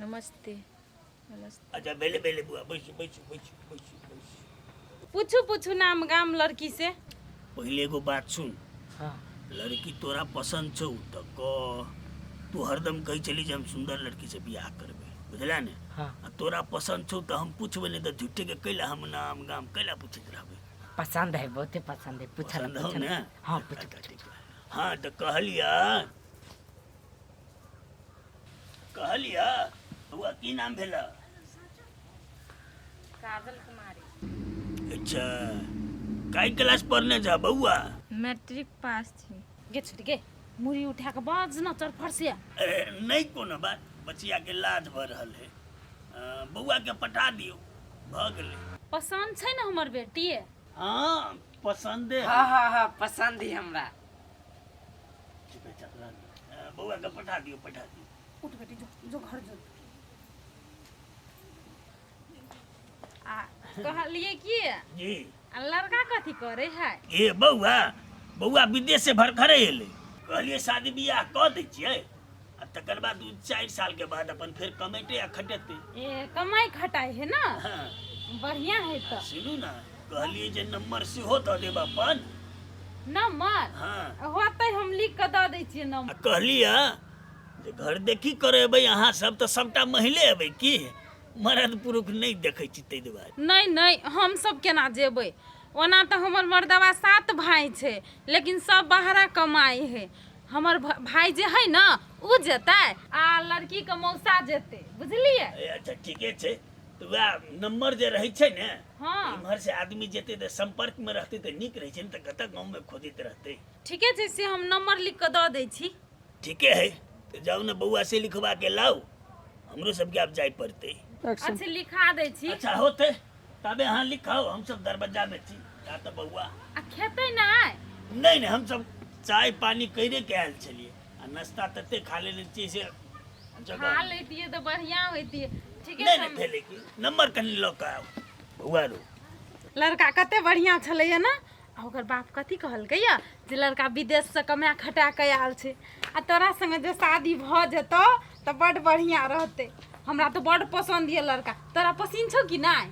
नमस्ते। नमस्ते। अच्छा भेलै भेलै बौआ, बैसू बैसू बैसू बैसू बैसू। पूछू पूछू नाम गाम लड़की से। पहिले एगो बात सुन। हाँ। लड़की तोरा पसंद छौ तऽ कह, तू हरदम कहै छली जे हम सुंदर लड़की से बियाह करबै, बुझला ने? हाँ। आ तोरा पसंद छौ तऽ हम पूछबै नहि तऽ झूठे के कैला हम नाम गाम कैला पूछैत रहबै। पसंद है, बहुते पसंद है। पूछल पसंद हौ पूछल ने? हाँ, पूछ। अच्छा, ठीक बा। हाँ तऽ कहलियै कहलियै बौआ, की नाम भेल? काजल कुमारी। अच्छा, काय क्लास पढ़ने जा बौआ? मैट्रिक पास छी। गे छोटी गे, मुड़ी उठा के बाज न चरफर से। ए, नहीं कोनो बात, बचिया के लाज भऽ रहल है। बौआ के पठा दियौ, भऽ गेलै। पसंद छै ने हमर बेटी? हाँ, पसंदे। हाँ हाँ हाँ, पसंद ही हमरा। ठीक है, चल, बौआ के पठा दियौ, पठा दियौ। उठ बेटी, जो जो घर जो। आ कहलिए की जी? आ लड़का कथी करे है? ए बौआ, बौआ विदेश से भरखरे एलै, कहलिए शादी बियाह कऽ दै छियै आ तकर बाद 2-4 साल के बाद अपन फेर कमेटे आ खटेतै। ए कमाई खटाई है ना? हाँ। बढ़िया है। तो सुनू ना, कहलिए जे नंबर सेहो दऽ देब अपन। नंबर? हाँ। होतै, हम लिख के दऽ दै छियै नंबर। आ कहलिए जे घर देखी करेबै अहाँ सब तऽ सबटा महिले एबै की मरद पुरुख नहि देखै छी ताहि दुआरे? नहि नहि, हम सब केना जेबै? ओना तऽ हमर मर्दबा 7 भाई छै, लेकिन सब बाहरा कमाइ है। हमर भाई जे है ने उ जेतै आ लड़की के मौसा जेतै, बुझलियै? ए, अच्छा ठीके छै, तऽ वएह नंबर जे रहै छै ने, हाँ, इम्हर से आदमी जेतै तऽ संपर्क में रहतै तऽ नीक रहै छै ने, तऽ कतऽ गाँव में खोजैत रहतै। ठीके छै, से हम नंबर लिख कऽ दऽ दै छी। ठीके है, तऽ जाउ ने बौआ से लिखवा के लाउ, हमरो सबके आब जाय पड़तै। अच्छा, लिखा दै छी। अच्छा होते, तबे अहाँ लिखाउ, हम सब दरवाजा में छी। या तऽ बौआ आ खेतै नहि? नहि नहि, हम सब चाय पानी करे के आयल छलियै आ नाश्ता तते खा लेने छियै से जगह खा लैतियै तऽ बढ़िया होइतियै। ठीके नहि छै। नहि भेलै की, नंबर कनि लऽ कऽ आउ बौआ रो। लड़का कते बढ़िया छलैया ने? आ ओकर बाप कथी कहलकै या जे लड़का विदेशसँ कमा खटा कऽ आयल छै आ तोरा संगे जे शादी भऽ जेतौ तऽ बड्ड बढ़िया रहतै। हमरा तऽ बड्ड पसन्द यऽ लड़का। तोरा पसिन छौ कि नहि?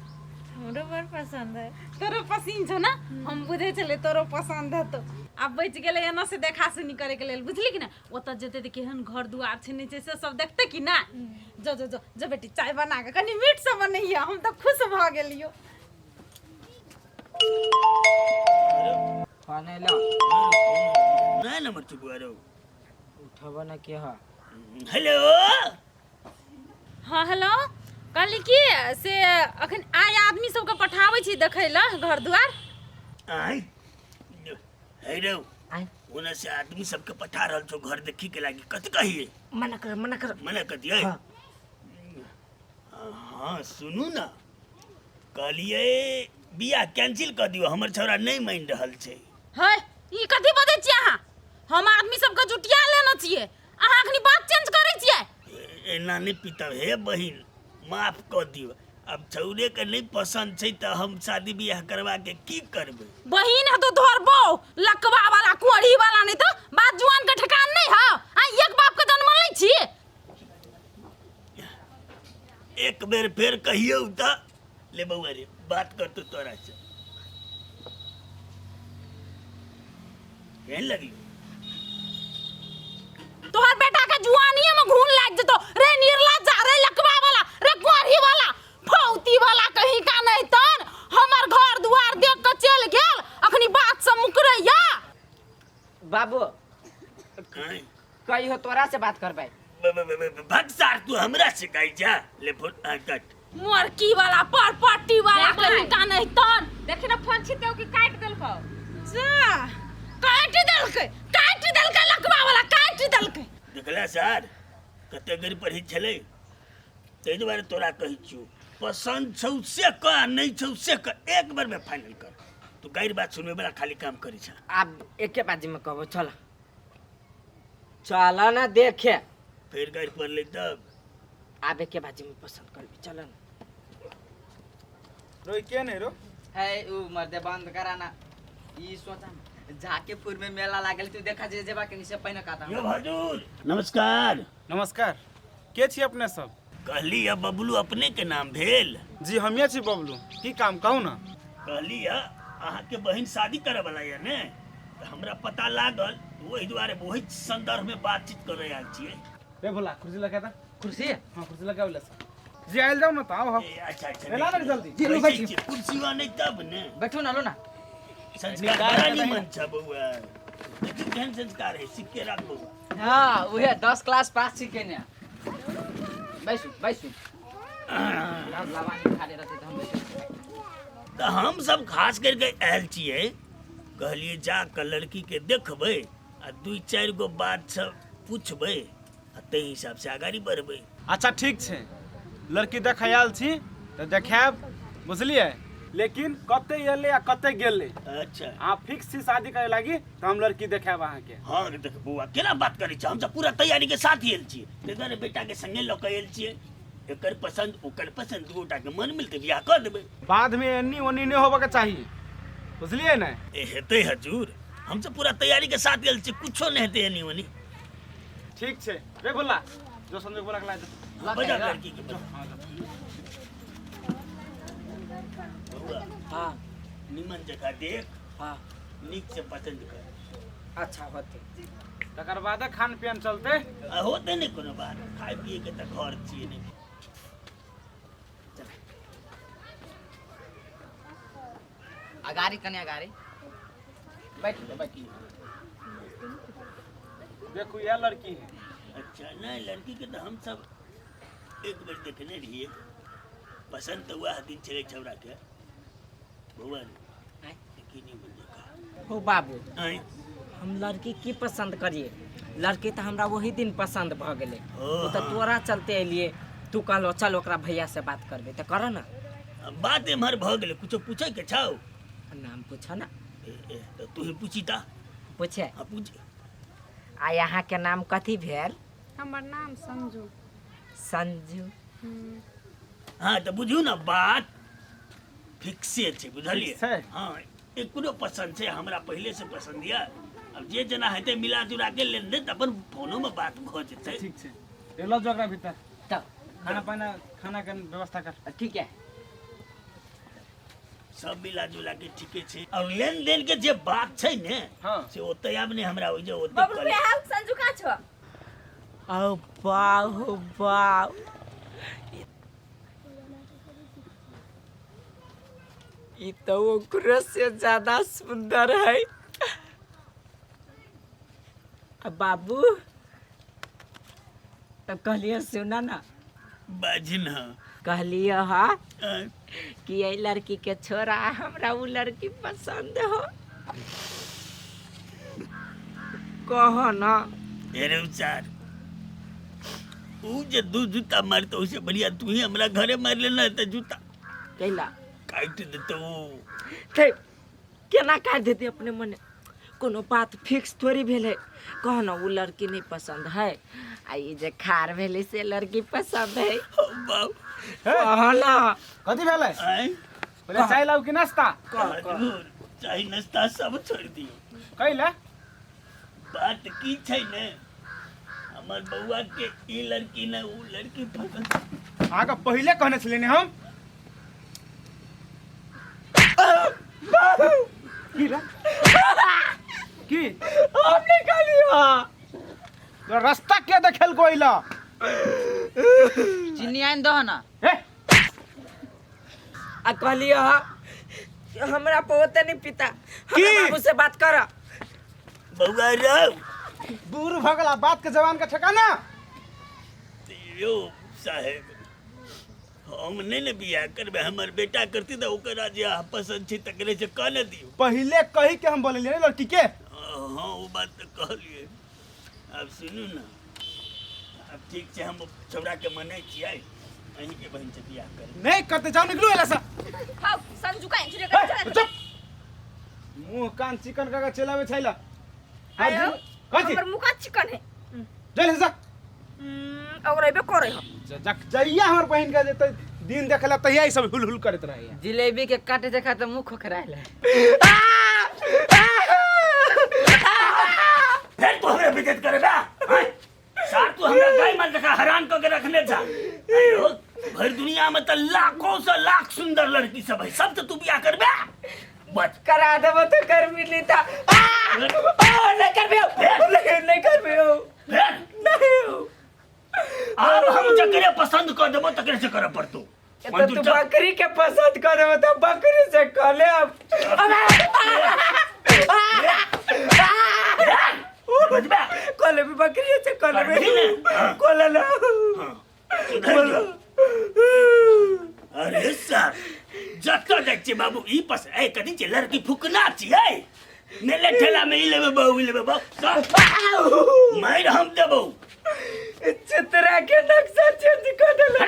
हमरो बड़ पसंद है। तोरो पसिन छौ ने? हम बुझै छलियै तोरो पसन्द हेतौ। आब बचि गेलै एना से देखा सुनी करैके लेल, बुझली कि नहि? ओतऽ जेतै तऽ केहन घर दुआर छै नहि छै से सब देखतै कि नहि? जो जो जो जो बेटी, चाय बना कऽ कनि मीठ से बनैया, हम तऽ खुश भऽ गेलियौ। फोन एलो? नहि नंबर छै बौआ रौ। उठबो न के ह। हेलो। हाँ हेलो, कहली कि से अखन आइ आदमी सबके पठाबै छी देखै लए घर दुआर। आय हे रौ। आय। ओने से आदमी सबके पठा रहल छौ घर देखी के लागी, कथी कहिए? मना कर, मना कर। मना कर दियै? हाँ। हाँ सुनू ना, कहलिए बियाह कैंसिल कर दियौ, हमर छौड़ा नहि मानि रहल छै। है, ई कथी बजै छियै अहाँ? हम आदमी सबके जुटिया लेने छियै, अहाँ अखनी बात चेंज करै छियै? एना नहि पीतब हे बहिन, माफ कऽ दियौ। आब छौड़े के नहि पसंद छै तऽ हम शादी बियाह करवा के की करबै? बहिन हेतौ तोहर बौ लकवा वाला कोढ़ी वाला, नहीं तो बात जुआन के ठेकान नहीं है। आ एक बाप के जन्म लै छी। एक बेर फेर कहियौ तऽ। ले बौआ रे, बात करतौ तोरा से। केहन लगली? तोहर बेटा के जुआनिये में घून लाग जेतो रे निर्लज्जा, रे लकवा वाला, रे कोढ़ी वाला, फौती वाला कहीं का। नहीं तन हमर घर दुआर देख के चल गेल, अखनी बात से मुकरैया। बाबू। आँय? कही हो तोरा से बात करबै। भगसार, तू हमरा से कहै जा? ले फोन आ, कट। मोरकी वाला पर पट्टी वाला देख भाई। कहीं का नहीं तन। देखी ना, फोन छिते कि काटि देलकौ। जा, काटि देलकै, काटि देलकै, लकवा वाला काटि देलकै। देखला सर, कते गरी पढ़ी छलै, ताहि दुआरे तोरा कहै छियौ, पसन्द छौ से कह आ नहि छौ से कह, एक बेर में फाइनल कर। तू गैर बात सुनबै वाला खाली काम करै छ। आब एके बाजी में कहबो, चल चल ना देखे। फेर गैर पड़लै तब? आब एके बाजी में पसंद करबी, चल ना। रोई के नहीं रो है उ मर्दे, बंद कराना। ई सोचा झाकेपुर में मेला लागल, तू देखा जे जेबा के से पहिने कहता। यो हजूर, नमस्कार। नमस्कार। के छी अपने सब? कहली अब बबलू अपने के नाम भेल। जी हमिये छी बबलू, की काम कहू ना? कहली अहाँके बहिन शादी करे वाला यऽ ने, तऽ हमरा पता लागल, ओहि दुआरे ओहि संदर्भ में बातचीत करे आयल छियै। रे भोला कुर्सी लगा दा। कुर्सी? हाँ कुर्सी लगा बोला जी, आयल जाओ ना तो आओ। ए, अच्छा अच्छा। ए, ला ना जल्दी। जी, लो बैसै बैठिए। छियै, कुर्सीवा नहि तब ने। बैठू ना, लो ना। संस्कार बड़ा निमन छ बौआ, देखी केहन संस्कार है, सीख के राख बौआ। हाँ उहे 10 क्लास पास छी केने। बैसू बैसू। लावानी खाले रहते तऽ हम बैसू। तऽ हम सब खास करके आयल छियै, कहलियै जा कऽ लड़की के देखबै आ दू चारि गो बात सब पूछबै आ ताहि हिसाब से अगाड़ी बढ़बै। अच्छा ठीक छै, लड़की देखै आयल छी तऽ देखायब, बुझलियै? लेकिन कते एलै आ कते गेलै। अच्छा अहाँ फिक्स छी शादी करे लागी तऽ हम लड़की देखायब अहाँके। हाँ रे देख बौआ केना बात करै छै, हम सब पूरा तैयारी के साथ आयल छियै, ताहि दुआरे बेटा के संगे लऽ कऽ आयल छियै। एकर पसंद ओकर पसंद दू गोटा के मन मिलतै बियाह कऽ देबै। बाद में एन्नी ओन्नी नहि होबऽ के चाही, बुझलियै ने? ए हेतै हजूर, हम सब पूरा तैयारी के साथ आयल छियै, कुछो नहि हेतै एनी ओनी। ठीक छै रे भोला, जो संजोग बोला के ला दे। बजा लड़की के बजा। हाँ, जो। बौआ हाँ निमन जगह देख, हाँ नीक से पसंद कर। अच्छा होते। तकर बाद खान पियन चलते। आ होते नहि कोनो बात, खाय पिए के तऽ घर छियै नहि। अगाड़ी कने अगाड़ी बैठ बैठ। देखू यह लड़की है। अच्छा नहीं, लड़की के तो हम सब एक बेर देखने रहिए, पसंद तो वह दिन छलै छौड़ा के। बौआ आँय? देखी नहीं बोल देखा। हो बाबू, आँय? हम लड़की की पसंद करिए? लड़की तऽ हमरा वही दिन पसंद भऽ गेलै। ओ, ओ तऽ हाँ। तोरा चलते एलिए, तू कहलो चल ओकरा भैया से बात करबे तऽ कर ना। अब बात एम्हर भऽ गेलै, कुछो पूछै के छौ? नाम पूछ ना। ए, ए, तऽ तू ही पूछी ता। पूछे? हाँ पूछ। आ यहाँ के नाम कथी भेल? हमर नाम संजू। संजू। हाँ तऽ बुझू ना बात फिक्से छै, बुझलियै? फिक्स छै? हाँ एकरो पसंद छै, हमरा पहिले से पसंद यऽ। अब जे जेना हेतै मिला जुला के लेन देन, तऽ अपन फोनो में बात भऽ जेतै। ठीक छै, ए लऽ जो एकरा भीतर, तब खाना पाना खाना के व्यवस्था कर। ठीक है। सब मिला जुला के ठीके छै। और लेन देन के जे बात छै ने, हाँ। से ओते आब ने हमरा ओइ जे ओते बबलू कॉलेज- भैया संजू कहाँ छौ? ओ बाहु बाउ, ई तऽ ओकरो से ज्यादा सुंदर है। आ बाबू तब कहलिए सुना ना। बाजी ना। कहलिए हाँ आँय? कि एहि लड़की के छोड़ा, हमरा उ लड़की पसंद हो, कहो ना। अरे चार ऊ जे दू जूता मारतो उसे बढ़िया तू ही हमरा घरे मार लेना त जूता। कैला? काटि देतो। ते केना काटि देते अपने मने? कोनो बात फिक्स थोड़ी भेलै। कह ना उ लड़की नहीं पसंद है आ ई जे खार भेलै से लड़की पसंद है। बाप कह ना। कथी भेलै? आँय? पहिले चाय लाउ कि नाश्ता? हजूर, चाय नाश्ता सब छोड़ दियौ। कैला? बात की छै ने, हमर बौआ के ई लड़की ने ऊ लड़की पसंद। अहाँके पहिले कहने छलियै ने हम की रे? की हम नहीं कहलियो। तोरा रास्ता के देखेल को अइला? चीनी आनि दह ना। ए आ कहलियो हा हमरा पर ओते नहीं पिता, हमरा की? बाबू से बात कर। बौआ रौ दूर भऽ गेला, बात के जवान के ठेकाना। यौ साहेब, हम नहि ने बियाह करबै, हमर बेटा करती तऽ ओकरा जे अहाँ पसंद छै तकरे से कह ने दियौ। पहिले कही के हम बोलेलियै ने लड़की के। हाँ ओ बात तऽ कहलियै। आब सुनू ने, आब ठीक छै, हम छौड़ा के मनै छियै, अहीँके बहिन से बियाह करबै। नहीं करते, जाओ निकलू एला से। हौ संजू का इंजरी ए, कर। चुप, मुंह कान चिकन करके चलावे छै ला। आयो, कथी? हमर मुँह का चिकन है। चल जा। और एबे करे हो। जक जइया हमर बहिन के जेतै दिन देखला तहिया ई सब हुल हुल करैत रहैया। जिलेबी के काटे देखा तऽ मुंह खोखरायल है। फेर तू हमरे बेइज्जत करे बा? आँय? सार तू हमरा गाय माल जकाँ हैरान कऽ के रखने छा। आयो, भरि दुनिया में तऽ लाखों से लाख सुंदर लड़की सब है, सब तऽ तू बियाह करबे बच। करा देबो तो कर मिली था। आ! आ, नहीं करबे, नहीं नहीं करबे। फेर नहीं। आब हम जकरे पसंद कर देबो तकरे से करऽ पड़तौ। तो तू बकरी के पसंद कर देबो तो बकरी से कर ले अब। बजबे। कर लेबी, बकरी से कर लेबी। करबी ने? हाँ। कर ले ना। सुधर जो। अरे सर, जतऽ जाइ छियै बाबू ई पस ए कथी छियै, लड़की फुकना छियै, मेले ठेला में ई लेबै बहु, ई लेबै बहु, सब मारि हम देबौ। चित्रा के नक्शा चेंज कर देले।